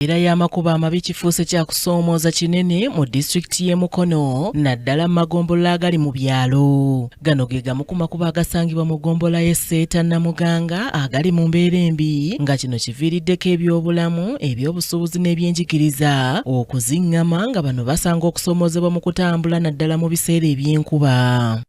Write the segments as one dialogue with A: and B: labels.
A: Embeera y'amakubo amabi kifuuse kya kusoomooza kinene mu disitulikiti y'e Mukono naddala mu magombolola agali mu byalo. Gano ge gamu ku makubo agasangibwa mu ggombolola y'e Seeta Namuganga agali mu mbeera embi nga kino kiviiriddeko ebyobulamu, ebyobusuubuzi n'ebyenjigiriza okuzing'ama nga bano basanga okusoomoozebwa mu kutambula naddala mu biseera eby'enkuba.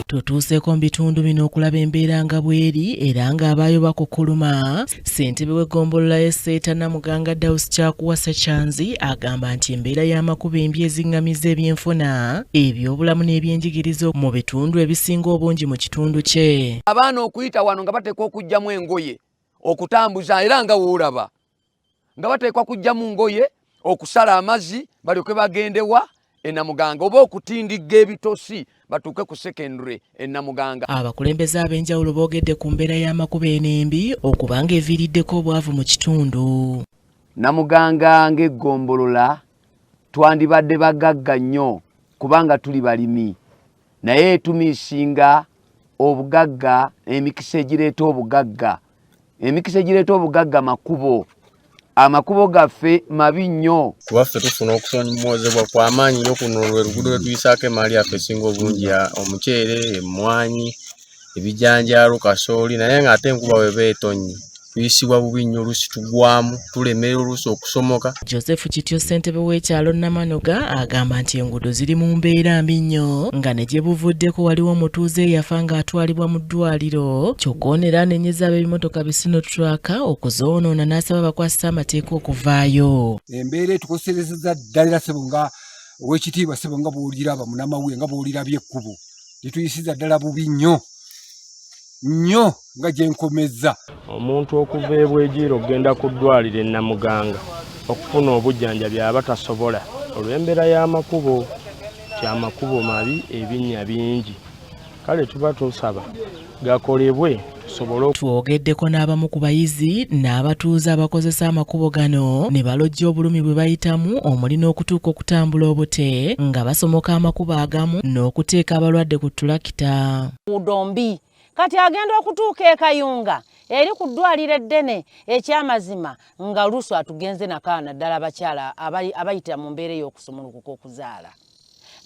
A: Tutuuseeko mu bitundu bino okulaba embeera nga bw'eri era ng'abaayo bakukkuluma. Ssentebe w'eggombolola y'e Seeta Namuganga Daus Kyakuwa Ssekyanzi agamba nti embeera y'amakubo embi eziŋŋamizza ebyenfuna, ebyobulamu n'ebyenjigiriza mu bitundu ebisinga obungi mu kitundu kye.
B: Abaana okuyita wano nga bateekwa okuggyamu engoye okutambuza era nga woolaba nga bateekwa kuggyamu ngoye okusala amazzi balyoke bagendewa e Namuganga oba okutindigga ebitosi batuuke ku secondary e Namuganga.
A: Abakulembeze ab'enjawulo boogedde ku mbeera y'amakubo eno embi okuba ng'eviiriddeko obwavu mu kitundu.
B: Namuganga ng'eggombolola twandibadde bagagga nnyo kubanga tuli balimi naye tumisinga obugagga emikisa egireeta obugagga. Emikisa egireeta obugagga makubo. Amakubo gaffe mabi nnyo.
C: Kuba ffe tufuna okusomoozebwa kwa maanyi nnyo kuno lwe luguudo lwe tuyisaako emmaali yaffe esinga obungi ya omuceere, emmwanyi, ebijanjaalo, kasooli naye ng'ate enkuba bw'eba etonnye tuyisibwa bubi nnyo oluusi tugwamu tulemera oluusi okusomoka.
A: Joseph Kityo ssentebe w'ekyalo Namanoga agamba nti enguudo ziri mu mbeera mbi nnyo nga ne gye buvuddeko waliwo omutuuze eyafa ng'atwalibwa mu ddwaliro kyokka ono era anenyezza ab'ebimotoka bi Sinotruk okuzoonoona n'asaba abakwasisa amateeka okuvaayo.
D: Embeera etukoserezeza ddala era ssebo nga ow'ekitiibwa ssebo nga bw'oliraba munamawulire nga bw'olirabye ekkubo lituyisiza ddala bubi nnyo nnyo nga gye nkomezza.
C: Omuntu okuva e Bwejiira okugenda ku ddwaliro e Namuganga okufuna obujjanjabi aba tasobola olw'embeera y'amakubo nti amakubo mabi ebinnya bingi kale tuba tusaba gakolebwe tusobole.
A: Twogeddeko n'abamu ku bayizi n'abatuuze abakozesa amakubo gano ne balojja obulumi bwe bayitamu omuli n'okutuuka okutambula obute nga basomoka amakubo agamu n'okuteeka abalwadde ku ttulakita.
E: Nguudo mbi kati agenda okutuuka e Kayunga eri ku ddwaliro eddene ekyamazima nga luusu atugenze nakaana ddala abakyala abayitira mu mbeera ey'okusumulukuka okuzaala.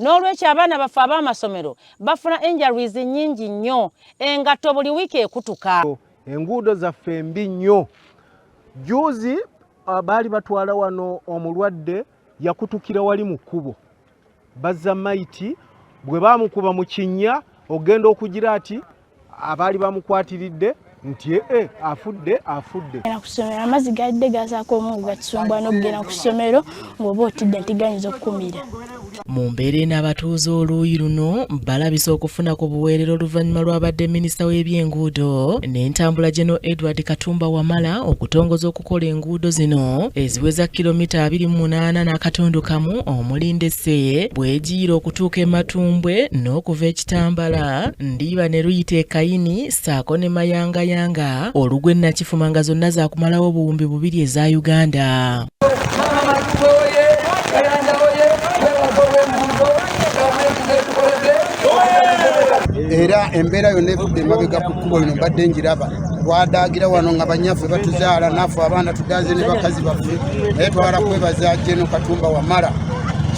E: N'olwekyo abaana baffe ab'amasomero bafuna injuries nnyingi nnyo, engatto buli wiiki ekutuka.
F: Enguudo zaffe mbi nnyo. Jjuuzi baali batwala wano omulwadde yakutukira wali mu kkubo, bazza mayiti bwe baamukuba mu kinnya okugenda okugira ati abaali bamukwatiridde nti ee afudde afudde.
G: Genda ku ssomero amazzi gadde gazaako omungu gatusumbwa n'okugenda ku ssomero ng'oba otidde nti gayinza okukumira.
A: Mu mbeera eno abatuuze oluuyi luno balabise okufuna ku buweerero oluvannyuma lw'abadde minisita w'ebyenguudo n'entambula General Edward Katumba Wamala okutongoza okukola enguudo zino eziweza kilomita 28 n'akatundu kamu omuli Ndese bwegiira okutuuka e Matumbwe n'okuva e Kitambala Ndiiba ne luyita e Kayini ssaako ne Mayangayanga olugwa e Nakifuma nga zonna zaakumalawo obuwumbi bubiri eza Uganda.
H: Era embeera yonna evudde emabega ku kkubo lino mbadde ngiraba twadaagira wano nga banyaffe batuzaala naffe abaana tudaaze ne bakazi baffe naye twagala kwebaza General Katumba Wamala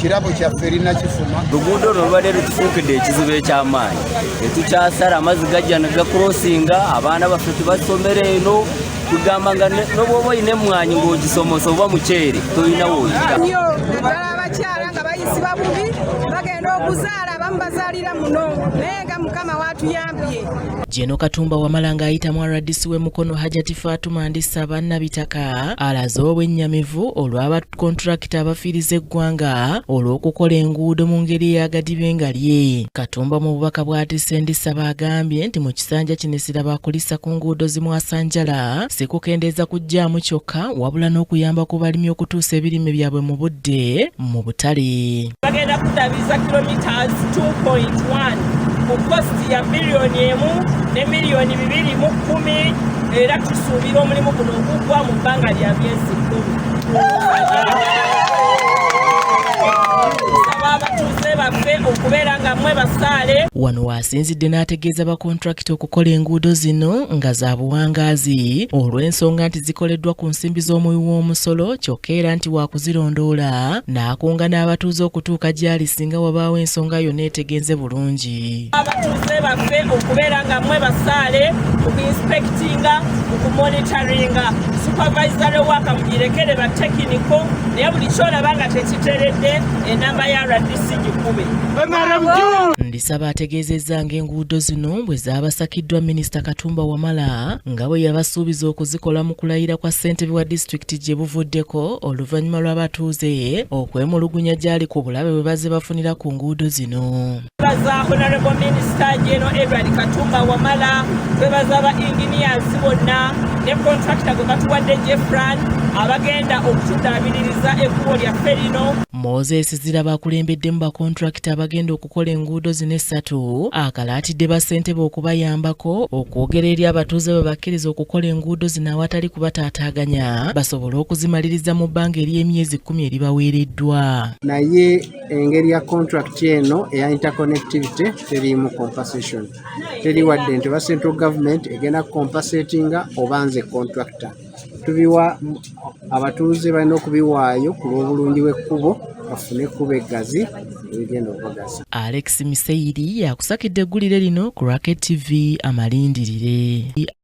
H: kirabo kyaffe eri Nakifuma.
I: Luguudo luno lubadde lutufuukidde ekizibu eky'amaanyi, tetukyasala amazzi gajja ne gakurosinga abaana baffe tebasomera eno kugamba nga n'obwoba olina emmwanyi ng'ogisomosa oba muceere tolina w'oyita.
J: Naddala abakyala nga bayisibwa bubi bagenda okuzaala abamu bazaalira muno naye nga Mukama watuyambye.
A: General Katumba Wamala ng'ayita mu RDC w'e Mukono Hajati Fatuma Ndisaba Nabitaka alaze obwennyamivu olw'abakontulakita abafiiriza eggwanga olw'okukola enguudo mu ngeri ey'agadibengalye. Katumba mu bubaka bw'atisse Ndisaba agambye nti mu kisanja kino essira baakulissa ku nguudo zimwasanjala si kukendeeza ku jjaamu kyokka wabula n'okuyamba ku balimi okutuusa ebirime byabwe mu budde mu butale.
K: Bagenda kuddaabiriza kilometers 2.1 ku cost ya biliyoni emu ne miliyoni bibiri mu kkumi era tusuubira omulimu guno oguggwa mu bbanga lya myezi 10. Tusaba abatuuze baffe okubeera nga mmwe basaale.
A: Wano w'asinzidde n'ategeeza bakontrakita okukola enguudo zino nga za buwangaazi olw'ensonga nti zikoleddwa ku nsimbi z'omuwi w'omusolo, kyokka era nti waakuzirondoola n'akunga n'abatuuze okutuuka gy'ali singa wabaawo ensonga yonna etegenze bulungi.
K: Abatuuze baffe okubeera nga mmwe basaale mu kuinspectinga, mu kumonitoringa, supervisory work mugirekere ba technical, naye buli kyolaba nga tekiteredde enamba ya RDC gikube.
A: Ndisaba ategeezezza ng'enguudo zino bwe zaabasakiddwa Minisita Katumba Wamala nga bwe yabasuubiza okuzikola mu kulayira kwa ssentebe wa disitulikiti gye buvuddeko oluvannyuma lw'abatuuze okwemulugunya gy'ali ku bulabe bwe bazze bafunira ku nguudo zino.
K: Twebaza Honorable Minister General Edward Katumba Wamala, twebaza ba engineers bonna ne contractor gwe batuwadde Jeffran abagenda okutudaabiririza ekkubo lyaffe lino.
A: Moses Ziraba akulembeddemu bakontrakita abagenda okukola enguudo zino essatu akalaatidde bassentebe okubayambako okwogera eri abatuuze bwe bakkiriza okukola enguudo zino awatali kubataataaganya basobole okuzimaliriza mu bbanga ery'emyezi 10 eribaweereddwa.
L: Naye engeri ya contract eno eya interconnectivity teriimu compensation, teri wadde nti oba central government egenda compensatinga oba nze contractor. Tubiwa abatuuze balina okubiwaayo ku lw'obulungi bw'ekkubo bafune ekkubo eggazi ebigenda okubagasa.
A: Alex Miseiri yakusakidde eggulire lino ku Rocket TV amalindirire.